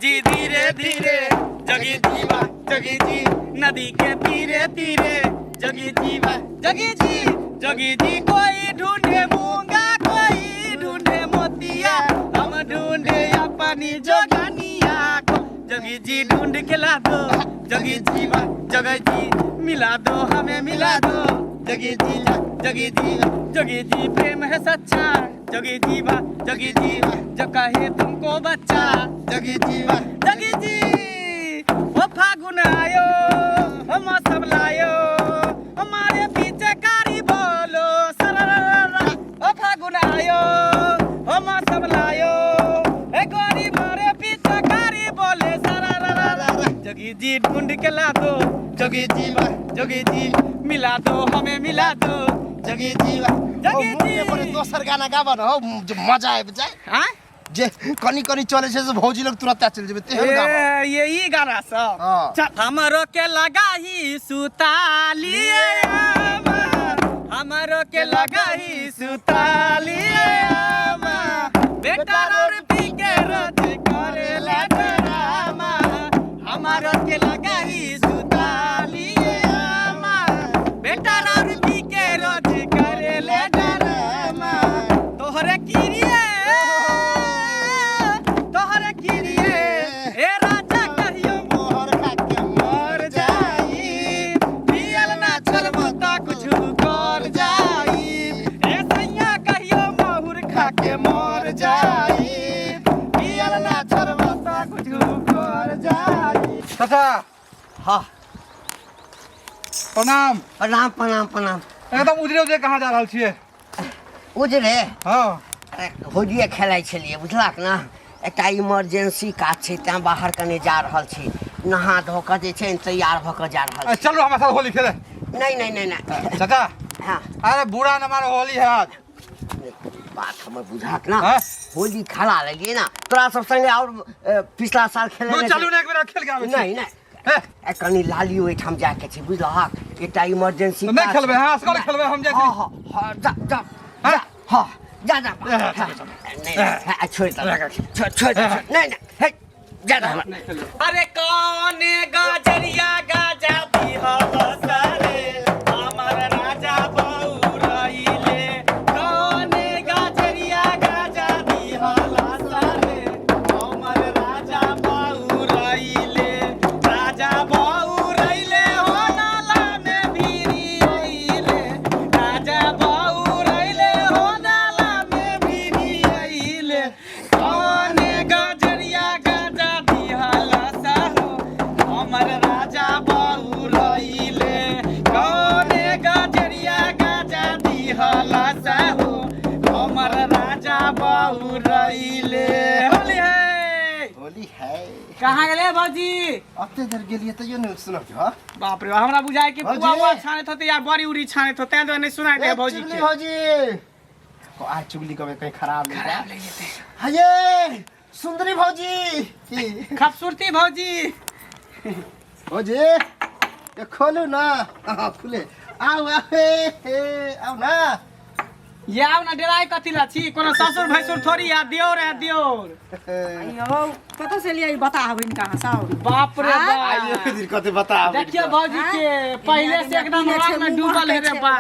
जी धीरे धीरे जगी जीवा जगी जी नदी के तीरे तीरे जगी जीवा जगी जी जगी जी कोई ढूंढे मूंगा कोई ढूंढे मोतिया हम ढूंढे अपनी जोगनिया को जगी जी ढूंढ के ला दो जगी जीवा जगी जी मिला दो हमें मिला दो जगी जी जगी जी जगी जी प्रेम है सच्चा जगी जीवा जगी जी जो कहे तुमको बच्चा जगी जीवा जगी जी ओ फागुन आयो ओ मौसम लायो हमारे पीछे कारी बोलो सरररर ओ फागुन आयो ओ मौसम लायो ए गोरी मारे पीछे कारी बोले सरररर जगी जी ढूंढ के ला दो जगी जी जगी जी मिला दो हमें मिला दो जगी जी जगी जी पर दोसर गाना गाबऽ न हौ जे मजा आबि जाए हाँ जे कनी कनी चले छै से भौजी लग तुरंत चलि जेबै तेहन गाबऽ ए, यही गाना सब हाँ। चल हमरो के लगाही सुतालिए आमा हमरो के लगाही सुतालिए आमा बेटा रोड पी के रोज करे ला ड्रामा हमरो के लगाही सुतालिए आमा बेटा रोड पी के रोज करे ला ड्रामा तोहरे किरिए तोहरे किरिए ए राजा कहियो मोहर खा के मर जाई पियल ना छोड़बो त कुछु कर जाई ए सैया कहियो माहुर खा के मर जाई पियल ना छोड़बो त कुछु कर जाई चाचा हाँ प्रणाम प्रणाम प्रणाम प्रणाम एकदम उजरे उजरे कहाँ जा रहल छियै उजरे हाँ अरे, होलिये खेलाइ छलियै बुझलक ने एकटा इमरजेंसी काज छै तैँ बाहर कने जा रहल छी नहा धो कऽ जे छै ने तैयार भऽ कऽ जा रहल अरे, छी चलू हमरा साथ होली खेले नहि नहि नहि नहि चाचा हँ अरे बुरा न मानो होली है आज बात हमर बुझलक ने हाँ? होली खेला लेलियै ने तोरा सब संगे आओर पिछला साल खेले चलू ने एक बेर खेल के आबै छी नहि नहि हे, ए, कनि लाली ओहिठाम जाके छै बुझलहक एकटा इमरजेंसी तऽ नहि खेलबै अहाँ असगर खेलबै हम जाइ छी हँ हँ हँ जा जा हँ? जा हँ जा जा ए, हँ, नहि नहि, हँ, छोड़ि दे छोड़ छोड़ दे, नहि नहि हे जा जा हमरा अरे कौन गाजरिया गाजा दिहल सरे हमर राजा बौरइले कौन गाजरिया गाजा दिहल सरे हमर राजा बौरइले राजा बौरइले हो नाला में भिरी अइले राजा बौरइले हो नाला में भिरी अइले कौन गजरिया गजा दिहला साहो हमर राजा बौरइले कौन गजरिया गजा दिहला साहो हमर राजा बौरइले होली है होली है कहाँ गेले भौजी अते देर गेलियै तैयो नहि सुनब हँ बाप रे हमरा बुझाय कि भौजी। पुआ उआ छानैत होते या बड़ी उड़ी छानैत होते तें दुआरे नहि सुनाइ दे ए, भौजी चुगली के भौजी आ चुगली कभी कहीं खराब नहीं खराब लग जेते हये सुंदरी भौजी की खूबसूरती भौजी भौजी ये खोलू ना हाँ, खुले आउ आउ हे, हे, आउ ना ये आउ ना डराय कथी ला छी कोनो ससुर भैंसुर थोड़ी आ दियोर है दियोर यौ कतऽ से लियै बता हबनि कहाँ सब बाप रे आँय? बाप आइयो दिन कते बता देखियो भौजी के पहले से एकदम रंग में डूबल है रे बा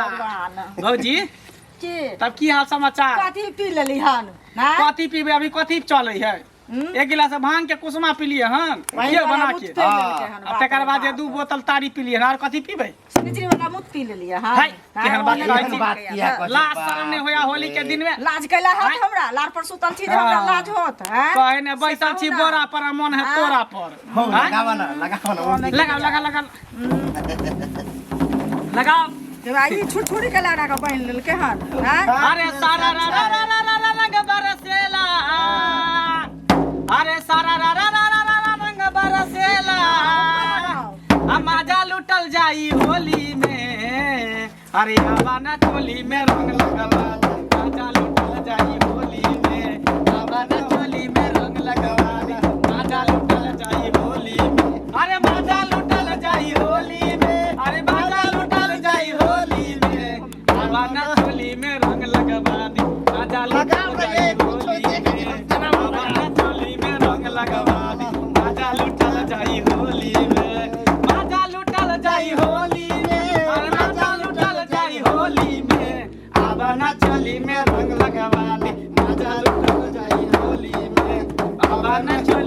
भौजी के तब की हाल समाचार कथी पी लेली हन हाँ? कथी पीबे अभी कथी चले है हम्म? एक गिलास भांग के कुसुमा पीलिए हन वही ये वाला बना मुत के पी लेलकै हन, आ बाप तकर रे बाद जे बाप। दू बोतल तारी पीलिए हन और कथी पीबे शनिचरी वाला मुत पी लेलियै हन हाय, केहन बात कहै छी? बात किया कहै छी? लाज शरम नहि होया होली के दिन में लाज कैला होत आँय? हमरा लार पर सुतल छी जे हमरा हाँ। लाज होत हैं? कहे ने से बैसल कहू छी ना। बोरा पर आ मन है हाँ? तोरा पर हो आँय? लगावा ना लगावा ना लगाओ लगा लगा लगाओ जब ई छुटछुड़ी के लगा के बान्हि लेलकै हन हैं? अरे सारा रा रा रा रा रा रा रंग बरसेला अरे सारा रा रा रा रा रा रा रंग बरसेला आ मजा लुटल जाई होली में अरे आवा ना चोली में रंग लगवा मजा लुटल जाई होली में आवा ना चोली में रंग लगवा मजा लुटल जाई होली में अरे मजा लुटल जाई होली में अरे मजा लुटल जाई होली में आवा ना चोली में रंग लगवा दी मजा लुटल जाई होली में आवा ना चोली में रंग लगवा दी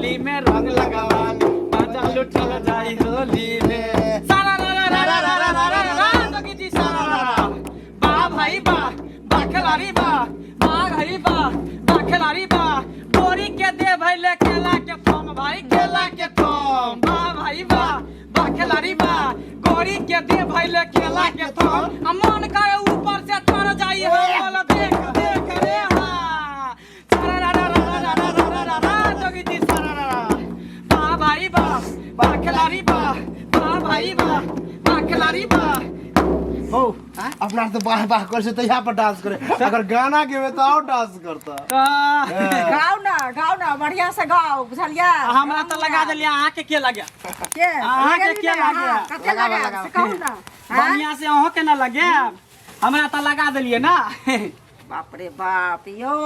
होली में रंग लगवाली, मजा लुटल जाई होली में। सारा रा रा रा रा रा रा रा रा रा, जोगी जी सारा रा रा। बा भाई बा, बा खिलाड़ी बा, बा भाई बा, बा खिलाड़ी बा। बोरी के दे भाई ले केला के थम भाई, केला के थम। बा भाई बा, बा खिलाड़ी बा, गोरी के दे भाई ले केला के थम। आ मन करे ऊपर से तर जाई हम, बोल देख देख रे हाँ। सारा रा रा रा रा रा रा रा रा रा, जोगी जी सारा रा रा। बा भाई बा, बा खिलाड़ी बा, बा भाई बा, बा खिलाड़ी बा। हो अपना तो बाह बाह कर से तो यहाँ पर डांस करे, अगर गाना गेबे तो और डांस करता। गाओ ना, गाओ ना, बढ़िया से गाओ, बुझलिया? हमरा तो लगा देलिया, अहाँ के के लगे? के अहाँ के के लगेली ना? लागे? हाँ, कते लगे से कहू ना। हाँ? बढ़िया से अहों के ना लगे, हमरा तो लगा देलिए ना। बाप रे बाप यो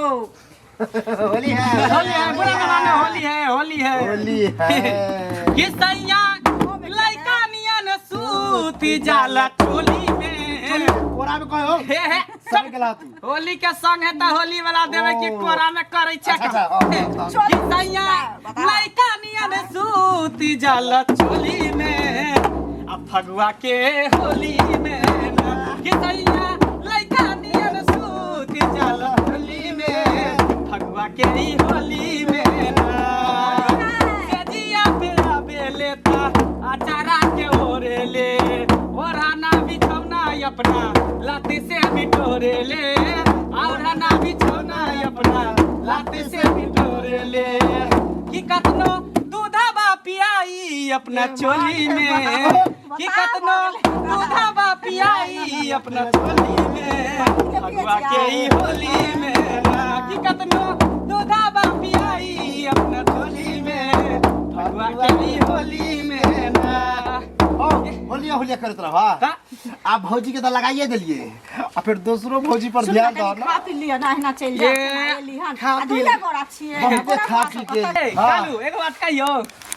होली है, होली है, बुरा ना मानो, होली है, होली है, होली है। कि सैया लइका नियन सूती जाला टोली में। कोरा में कहो हे हे, सब गेला तू। होली के संग है त होली वाला देवे की कोरा में करै छै। अच्छा, अच्छा, हाँ, हाँ, हाँ। कि सैया लइका नियन सूती जाला चोली में, आ फगुआ के होली में ना। कि सैया लइका नियन सूती जाला चोली में, फगुआ के ई होली में ना। सेजिया पे आबेले ता अचारा के ओरेले, ओढ़ाना बिछौना अपना लात से बिटोरेले, ओढ़ाना बिछौना अपना लात से बिटोरेले। कि कतनो दूधवा पियाई अपना चोली में, कि कतनो दूधवा पियाई अपना चोली में, फगुआ के ई होली में ना। कि कतनो दूधवा पियाई अपना चोली में, फगुआ के ई होली में ना। हो होलिया होलिया करत रह। ता? आ भौजी के तो लगाइए देलिए, आ फिर दूसरो भौजी पर सुन ध्यान ना, दो कनी ना। खा पी लिअ ना, एहिना चलि ये, जायब, एली हन। खा आ पी दुइटा ले। गोरा छियै। बहुते खा पी के। ए, हाँ। कालू एगो बात कहियौ,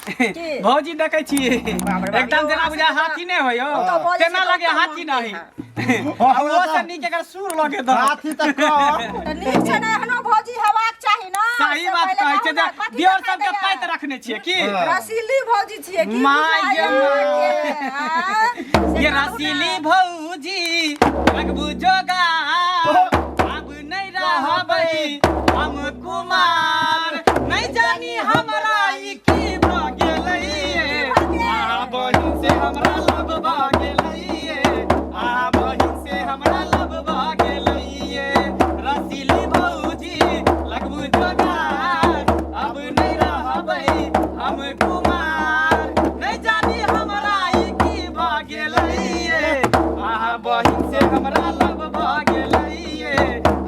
की? भौजी देखै छी बाप रे बाप, एकदम यौ, जेना बुझाय अहाँ हाथी नहि होय यौ, तऽ बजै तेना छै लगे तऽ हाथी मन नहि। हाँ, आ हमरा ओ से तऽ नीक एकर सुर लगे दऽ। हाथी तऽ कम। तऽ नीक छै ने, एहनो भौजी हेबाक चाही ना। सही से बात पहिले कहै कहू छै ना, जे कथी दियोर देखा सबके दैया? पाइत रखने छियै की? हाँ। रसीली भौजी छियै की my बुझाइया गे my. अहाँके, आँ? से ये कहू ना। रसीली भौजी लगबू जोगार, आब नहि रहबै हम कुमार, नहि जानी हमरा ई की भऽ गेलै, आ बहिन से हमरा लब भऽ गेलै, आ बहिन से हमरा लब भऽ गेलै। रसीली भौजी लगबू जोगार, अब नहि रहबै हम कुमार, नहि जानी हमरा ई की भऽ गेलै, अहाँ बहिन से हमरा लब भऽ गेलै,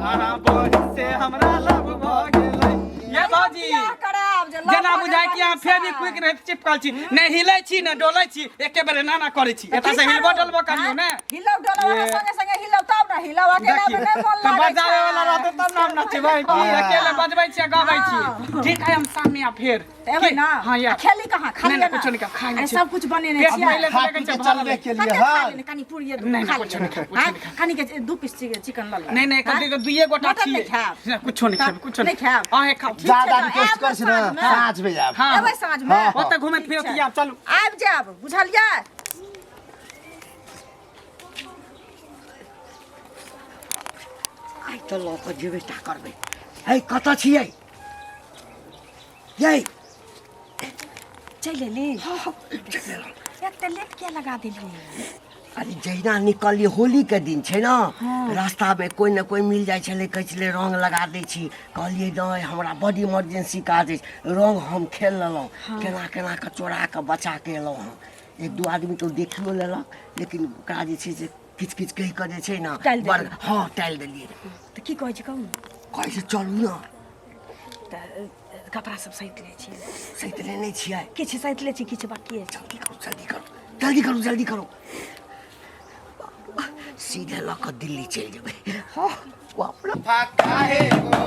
अहाँ बहिन से हमरा लब भऽ गेलै। ये भौजी बियाह करायब जे लव जेना भऽ बुझाय गेल कि अहाँ बहिनसँ। फेविक्विक रहित चिपकल छी, नहि हिलै छी ने डोलै छी, एके बेर एना एना करै छी, तऽ एतऽ की से हिलबो करू? डोलबो करियौ ने। हिलौ डोलौ, अहाँ ये। संगे संगे हिलौ तब ने हिलौ, अकेला देखियौ, मे नहि मोन तऽ लागै बजाबै वाला छै। रहतै तब ने हम नचबै, की हाँ। अकेले बजबै छियै गबै छी। हाँ। ठीक है, हम शाम में आ फेर तऽ एबै की? ना? हाँ आ यार। खेली कहाँ? खा नहि लिअ नहि, ना। कुछो नहि खाइ आइ नहि छी। सब कुछ बनेने पेट छियै। पहिले से खा लगै पी छै के भरल। चलबे के लिए कते खा हाँ। लेने? कनी पूरी नहि, खा नहि, कुछो नहि लिअ। खायब, कुछो आँय? नहि खायब। कनी के दू पीस चिकन लऽ लिअ। नहि नहि, कथी के दुइये गोटा मटन छियै। नहि खायब? नहि, कुछो नहि खायब, कुछो नहि खायब? अहें खाउ। ठीक छै ज्यादा तऽ रिक्वेस्ट आयब कर छै ना, साँझमे। साँझ में जायब। हाँ। एबै साँझमे? हाँ। ओतऽ घुमैत ठीक फिरैत छै। आयब, चलू। आबि जायब, बुझलियै? आइ तऽ लऽ कऽ जेबे टा करबै। है कतऽ छियै यै? चलि एली? हँ, हँ, चलि एलहुँ। एते लेट किया लगा देलियै? अरे जहिना निकललियै, होली के दिन छै ने, रास्तामे कोइ ने कोइ मिल जाइ छलै, कहै छलै रंग लगा दै छी। कहलियै नहि, हमरा बड्ड इमरजेंसी काज अछि। रंग हम खेल लेलहुँ, केना केना कऽ चोरा कऽ बचा कऽ एलहुँ हँ। एक दू आदमी तऽ देखियो लेलक, लेकिन ओकरा जे छै से किछु किछु कहि कऽ जे छै ने टालि बड़ देलियै। हँ, टालि देलियै। तऽ की कहै छै कहू ने? कहै छै चलू ने। तऽ कपड़ा सब सैत लै छी? सैतले नहि छियै। किछु सैत लै छी, किछु बाकी छै। जल्दी करू, जल्दी करू, जल्दी करू, जल्दी करू। सीधे लऽ कऽ दिल्ली चलि जेबै। हँ, बाप रे। काहे गो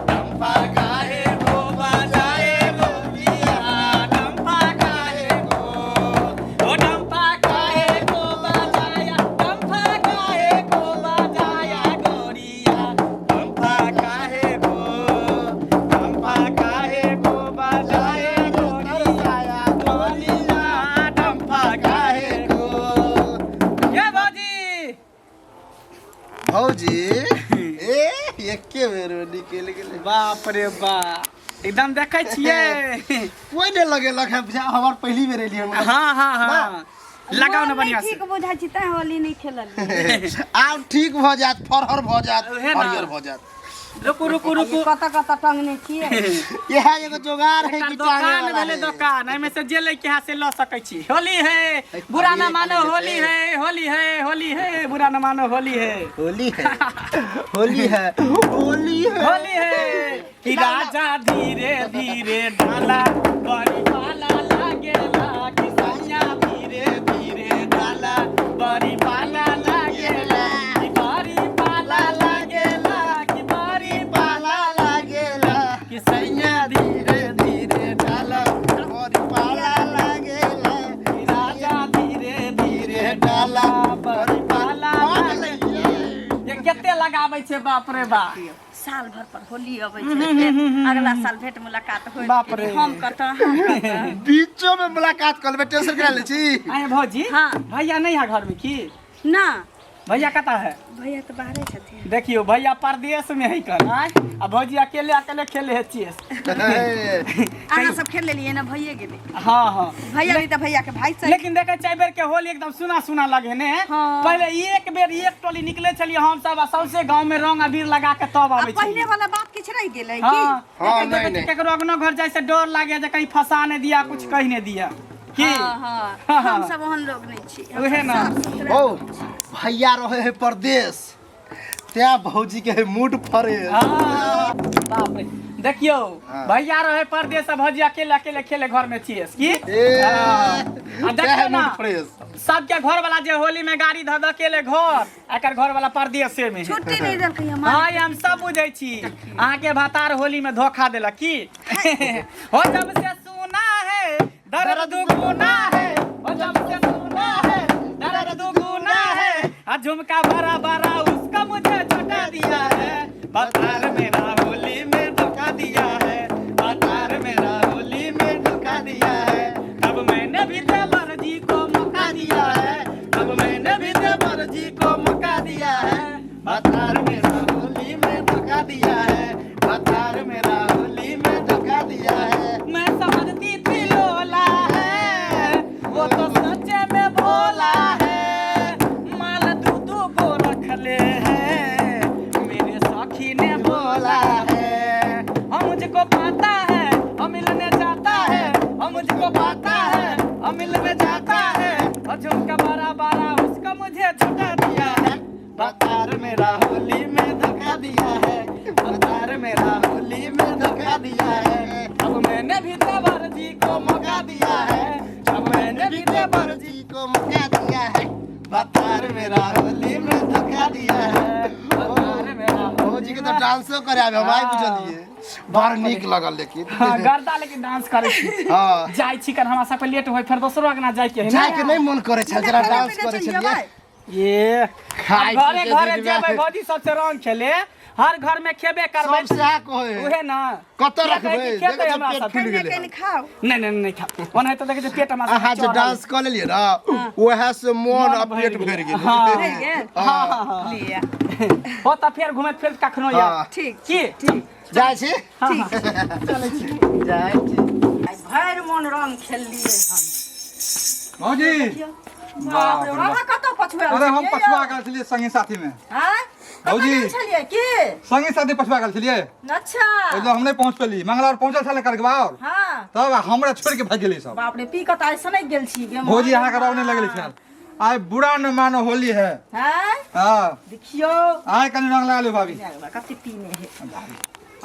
डम्फा काहे गो बजाए गोपिया, डम्फा काहे गो, ओ डम्फा काहे गो बजाया, डम्फा काहे गो बजाया गोरिया, डम्फा काहे गो, डम्फा काहे गो बजाया। रे बा, एकदम देखै छियै। कोई नहीं लगेलक है, बुझा हमर पहली बेर एलियै हम। हाँ हाँ हाँ, लगाओ ना बढ़िया से। ठीक बुझाइ छी तैं होली नहीं खेललियै। आब ठीक भऽ जायत, फरहर भऽ जायत, उहे ना। हरियर भऽ जायत। रुकू रुकू रुकू। कतऽ कतऽ टंगने छियै? इएह एगो जोगार है एकर कि टांगे दोकान वाला भेलै है। दोकान, एहिमे से जे लैके है से लऽ सकै छी। होली है, बुरा न मानो होली है, होली है, होली है, बुरा न मानो होली है। होली है, होली है, होली है, होली है। कि राजा धीरे धीरे डाला बड़ी पाला लागेला, कि सैया धीरे धीरे डाला बड़ी पाला लागेला, कि बड़ी पाला लागेला, कि बड़ी पाला लागेला, कि सैया धीरे धीरे डाला बड़ी पाला लागेला, कि राजा धीरे धीरे डाला बड़ी पाला लागेला। ये कते लगाबै छै, बाप रे बाप। साल भर पर होली अबै छै, फेर अगला साल भेंट मुलाकात होइत। बाप रे। हम कतऽ, अहाँ कतऽ। बीचो में मुलाकात कर लेबै, टेंशन करा लै छी। आए भौजी। हाँ। भैया नहीं है घर में की? ना। भैया कतऽ है? भैया तऽ बाहरे छथिन। देखियो भैया परदेश में है कर आय, आ भौजी अकेले अकेले खेले है चेस। अहाँ सब खेल लेलियै ने, भइए गेलै। हाँ हाँ। भैया भी तऽ भैया के भाई से। लेकिन देखे छै बेर के होली एकदम सुना सुना लगे ने। हाँ। पहले एक बेर एक टोली निकले छलियै हम सब, आ सौंसे गांव में रंग अबीर लगा के तब आ आबै पहिले छलियै। वाला बात किछु रहि गेलै की? हाँ। हाँ, एखन देखै नहीं, छी नहीं। केकरो अंगनो घर जाइ से डर लागे जे कहीं फंसा नहीं दिया, कुछ कह नहीं दिया की। हाँ हाँ, हाँ, हाँ। हम सब ओहन लोग नहीं छी। हम उहे सब ना। साफ सुथरा। ओ भैया रहे है परदेश, त्या भौजी के है मूड फ्रेश। हाँ, बाप रे, देखियो हाँ। भैया रहे परदेश आ भौजी अकेले अकेले खेले घर में छियै की। ए, हाँ। आ त्या देखियो है ना मूड फ्रेश। सबके घर वाला जे होली में गाड़ी धऽ धऽ के ले घर, एकर घर वाला परदेशे में है। छुट्टी नहीं देलकै हमार। हाँ, हम सब बुझै छी अहाँके भतार होली में धोखा देलक की। हो जब से सुना है दर्द दुगुना है, हो जब से सुना है दर्द दुगुना है, आ झुमका बड़ा बड़ा उसका मुझे झटका दिया है, भतार मेरा होली में धोखा दिया है, भतार मेरा होली में धोखा दिया है, तब मैंने भी देवर जी को मौका दिया है, तब मैंने भी देवर जी को मौका दिया है, भतार मेरा होली में धोखा दिया है, भतार मेरा होली में धोखा दिया है। मैं समझती थी लोला है, वो तो सच्चे में भोला है, माल दू दू गो रख ले है, मेरे सखी ने बोला है, हम मुझको पाता है हम मिलने जाता है, हम मुझको पाता है हम मिलने जाता है, और झुमका बड़ा बड़ा उसका मुझे झुका दिया है, भतार मेरा होली में धोखा दिया है, भतार मेरा होली में धोखा दिया है, अब मैंने भी देवर जी को मौका दिया है, अब मैंने भी देवर जी को मौका दिया है, भतार मेरा होली में धोखा दिया है। भतार मेरा भौजी के तो डांसो करे आबे, हम आइ बुझलिए, बड़ नीक लगल लेकिन। हाँ, गर्दा लेकिन डांस करे छी। हाँ। जाइ छी कर हमरा सबके लेट होय, फेर दोसरो अंगना जाय के है ना। जाय के नहीं मन करे छल, जरा डांस करे छलिए। ये खाइ घरे पी के घरे दिन में जेबै भौजी सबसे रंग खेले, हर घर में खेबे करबै। सब सएह कहै है। उहे ना। कतऽ किया कहै रखबै? कि खेतै देखै छियै हमरा पेट सबके। फूलि गेलै। कनि खाउ। नहीं नहीं नहीं खाउ, ओनाहिते देखै छियै पेट हमरा सबके अहाँ जे चढ़ल। डांस कऽ लेलियै ना, उएह से मोन आ पेट भरि गेलै। हाँ। भरि गेल? हाँ, हाँ, हाँ। लिअ। हो तऽ फेर घुमैत फिरैत कखनो हाँ। आयब। ठीक। की जाइ छी, हाँ, हाँ। जाइ छी। आइ भरि मोन रंग खेललियै हम। भौजी, बाप रे, अहाँ कतऽ पछुआयल अरे हम छलियै पछुआ यौ? गेल छलियै संगी साथी में। आँय? कतऽ भौजी। गेल छलियै की? संगी साथी पछुआ गेल छलियै। अच्छा। ओहि हम नहीं पहुंच पेली, मंगला और पहुंचल छलै करगवा और। हाँ। तब हमरा छोड़ के भागि गेली सब। बाप रे, पी कऽ तऽ आइ सनकि गेल छी गे। भौजी अहाँ के रौने लगल छल, आइ बुरा न मानो होली है। आँय? हाँ। देखियौ। आइ कनि रंग लगा लियौ भाभी। कते पीने है।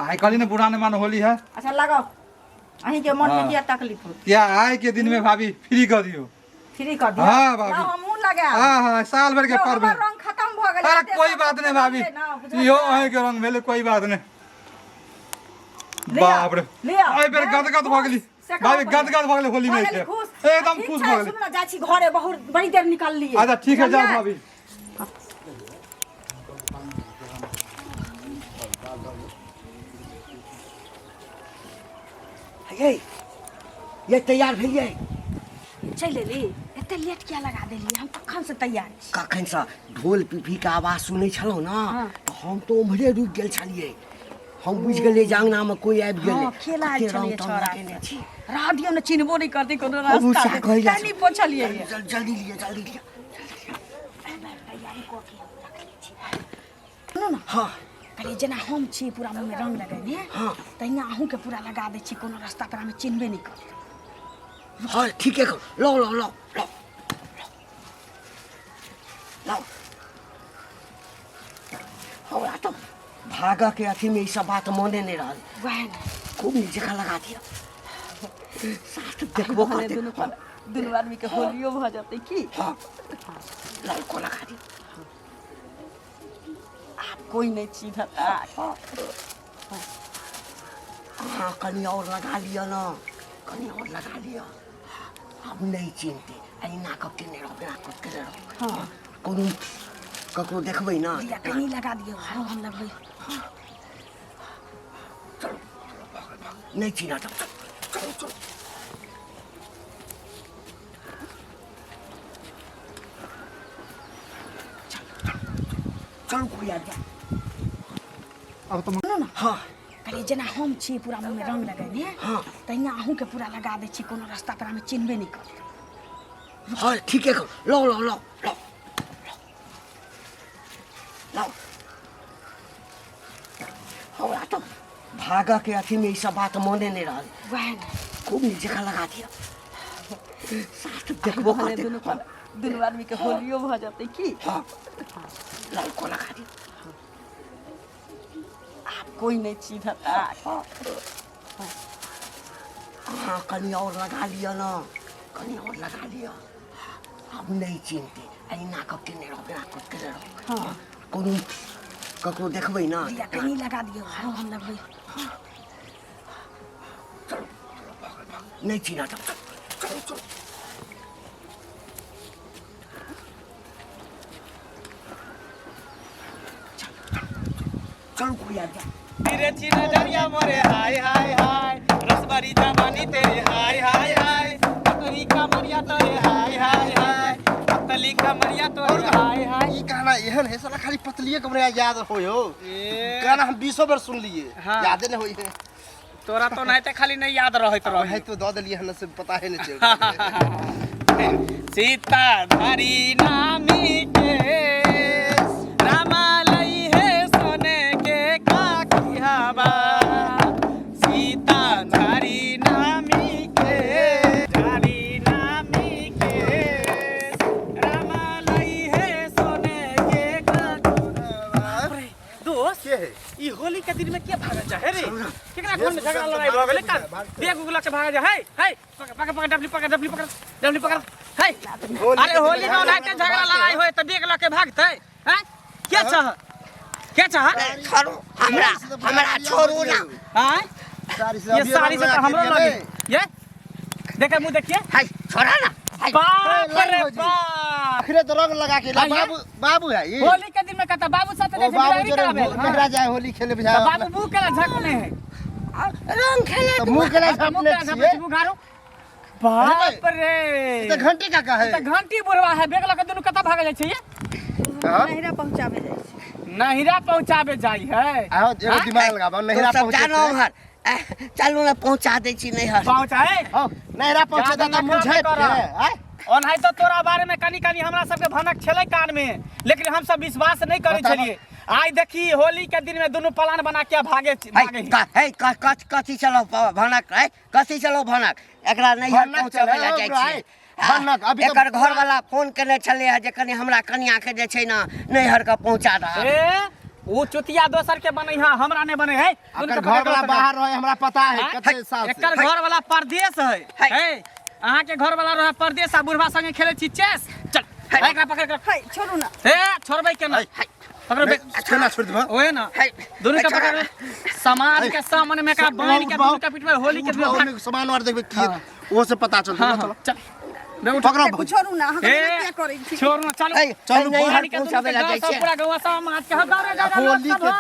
आइ कहली ने बुरा न मानो होली है। अच्छा लगाओ, अहीं के मन में हाँ। किया तकलीफ होत? किया आइ के दिन में भाभी फ्री कर दियौ। फ्री कर दियौ? हाँ, भाभी। ना, हमहूँ लगायब। हाँ, हाँ, साल भर के यौ, पर्व हमर है। रंग खत्म भऽ गेलै। अरे एते कोई सब बात नहीं भाभी, ना, बुझलियै? इहो अहीं के रंग भेलै, कोई बात नहीं। लिअ, बाप रे, लिअ। एहि बेर गदगद भऽ गेली से कहू भाभी, पहिले। गदगद भऽ गेलै होली में भऽ गेली के। खुश? एकदम ठीक खुश छै, भऽ गेली। सुनू ने, जाइ छी घरे, बहुत बड़ी देर निकललियै। अच्छा ठीक है, जाओ बुझलियै? भाभी। ये ये तैयार भेलियै? चलि एली? एते लेट किया लगा देलियै? हम कखन से तैयार छी। कखनसँ ढोल पिपहीके आवाज सुनै छलहुँ ने, तऽ हम तऽ ओम्हरे रुकि गेल छलियै। हम बुझि गेलियै जे अङ्गनामे कोइ आबि गेलै। हँ, खेला कते रंग छलियै तंग छौड़ा लगेने छी। रह दियौ ने, चिन्हबो नहि करतै कोनो हमहूँ रास्ता। सएह कहै जाइ तनी छी। पोछलियै। जल्दी लिअ, जल्दी लिअ। तैयारी कऽ के हम रखने छी। सुनू ने। हँ। कहलियै जेना हम छी पूरा मुँहमे रंग लगेने, हँ, तहिना अहूँके पूरा लगा दै छी, कोनो रास्ता पर हमे चिन्हबे नहि करतै। हँ, ठीके कहू। लौ लौ लौ लौ लौ। हमरा तऽ भागऽके अथीमे ई सब बात मने नहि रहल। वएह ने। खूब नीक जकाँ लगा दिअ, साथ देखबो भने करतै। दुनू दुनू आदमीके होलियो भऽ जेतै की। हँ, ललको लगा दिअ। आब कोइ नहि चिन्हता। अहाँ कनि आओर लगा लिअ ने, कनि आओर लगा लिअ। आब नहि चिन्हतै। एना कऽ केने रहब, एना कऽ केने रहब। हँ। कोनो ककरो देखबै ने। लिअ, कनि लगा दियौ। हँ, हम लगबै। चलू, नहि चिन्हत। चलू चलू। चलू, कोइ आबि जाय। अब तो सुनू ने। हँ। कहलियै जेना हम छी पूरा मुँहमे रंग लगेने, हँ, तहिना अहूँके पूरा लगा दै छी, कोनो रास्ता पर हमे चिन्हबे नहि करतै। हँ, ठीके कहू। लौ लौ लौ लौ लौ। हमरा तऽ भागऽके अथीमे ई सब बात मने नहि रहल। वएह ने। खूब नीक जकाँ लगा दिअ, साथ देखबो भने करतै। दुनू दुनू आदमीके होलियो भऽ जेतै की। हँ, ललको लगा दिअ। आब कोइ नहि चिन्हता। अहाँ कनि आओर लगा लिअ ने, कनि आओर लगा लिअ। आब नहि चिन्हतै। एना कऽ केने रहब, एना कऽ केने रहब। हँ। कोनो ककरो देखबै ने। लिअ, कनि लगा दियौ। हँ, हम लगबै। चलू, नहि चिन्हत। चलू चलू। चलू, कोइ आबि जाय। तिरछी नजरिया मोरे हाय हाय हाय, रसभरी जवानी तेरे हाय हाय हाय, पतली कमरिया तोरे हाय हाय हाय, पतली कमरिया तोरे हाय हाय। ई गाना एहन है साला, खाली पतलिए के हमरा याद हो हो। ए। गाना हम 20 बेर सुन लिए। हाँ। यादे नहीं होई है। तोरा तो नहीं खाली नहीं याद रहत है रहे। तो दऽ देलिए हन से पता है नहीं चल। सीता धरी नामी के रामा लई है सोने के काकी हवा, सीता धरी नामी के, धरी नामी के रामा लई है सोने के काकी। दोस्त के है? ई होली के दिन में के भागल जा है रे? केकरा घर में झगड़ा लड़ाई भऽ गेलै? का बैग उग लऽ के भागल जा है? है, पकड़ पकड़ पकड़, डबली पकड़, डबली पकड़, डबली पकड़। है, अरे होली में ओनाहिते झगड़ा लड़ाई होय तऽ बैग लऽ के भागतै हैं? के चाह, के चाह? छोड़ू हमरा, हमरा छोड़ू ना। आँय, साड़ी से ये अभिये साड़ी रंग से लगा तऽ के हमरो दिया लगे ने। ये देखे, मुँह देखिए। हाय, छोड़ा ना, हाय। बाप लाइन रे भौजी। बाप, आखिरे तो रंग लगा के ला। हाँ, ये? बाबू बाबू है ये। होली के दिन में कता बाबू साथे ओ जाइ छै बाबू बिदागरी जरे कराबे? हाँ। नहरा जाए होली खेले बुझाए। तऽ बाबू मुँह केला झकने है? रंग खेले। तो मुंह केला मुँह झापने केला झपने छियै? छी, मुँह घारू। बाप रे, ई तऽ घंटी काका है। तऽ घंटी बुढ़वा है। बैग लऽ के दुनू कतऽ भागल जाइ छै ये? हाँ? नैहरा पहुँचाबे जाइ छै। नहिरा पहुँचाबे जाइ है। आहो, एगो हाँ? दिमाग लगाबो, नैहरा सब पहुंचे। जानो उम्हर। चलू ने, पहुंचा दै छी नैहर। पहुँचाए। हाँ, नैहरा पहुंचे जादा तऽ मुंह नखरा झाँपि नहि करऽ। के आय। ओनाहितो तोरा बारे में कनी कनी हमरा सबके भनक छलै कान में, लेकिन हमसब विश्वास नहीं करै बताबऽ। छलियै। आइ देखी, होली के दिन में दुनू प्लान बना के भागे है भागे। है, कथी चलो भनक है? कथी चलो भनक? एकरा नैहर भनक पहुंचाबै चलै लए हौ जाइ ब्रो, छियै। भनक, अभी तऽ- एकर घर वाला फोन केने छलै हँ जे कनि हमरा कनिया के जे छै ने नैहर के पहुंचा दह। ए, ओ चुतिया दोसर के बनै है, हमरा नहीं बनै है। एकर घर वाला बाहर रहे, हमरा पता है कते साल से। एकर घर वाला परदेश है। है। है, अहाँ के घर वाला रहे परदेश आ बुढ़वा संगे खेले छी चेस। चल, एकरा पकड़ के। है, छोड़ू ना। ए, छोड़बै केना? पकड़ो बे। केना छोड़ देबो? ओहे ना। है, दुनू के छोड़ा। पकड़, समाज के सामने में एकरा बांध के दुनू के पीठ में होली के दिन उठबा, भाग- ओहिमे सामान आर देखबै की, ओहो से पता चलतै। हाँ, चलो। हाँ, चल बे, उठ। पकड़ो। छोड़ू ना अहाँ, ए, किया करै छी? छोड़ू ना, चलू। है, चलू, नैहर होली के दुनू पहुंचाबै के लए गाँव जाइ सब छियै। पूरा गाँव समाज के, हाँ, दौड़े, दौड़े, होली लोक के सब।